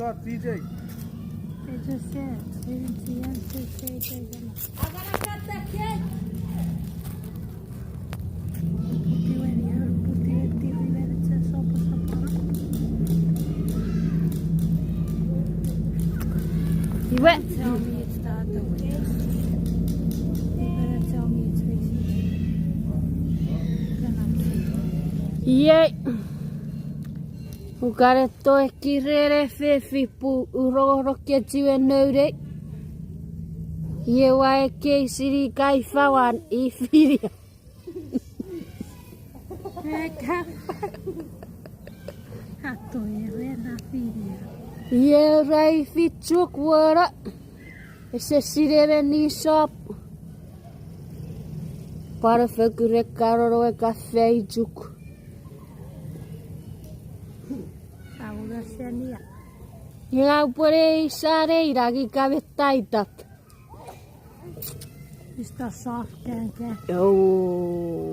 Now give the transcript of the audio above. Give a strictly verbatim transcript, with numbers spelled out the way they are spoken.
Stop, D J. They just said, they didn't see him, just say it, they didn't. Iwe. Tell me it's the other way. You better tell me it's facing you. Then I'm safe. Iei. Ukan eto ekki ren fefin pun ua rongorong kechiwen nounei. Iei ua ekkei sini kai fawan ifinia. Eka. Ato ere na finia. Iei ra ifi chuk wono. Ese sinei emon nisop. Pwan fokkun re kan ono ewe ka fei chuk. Aunga senia. Nge upwene isanei nagi ka me taitap. Is the soft can can. Oh.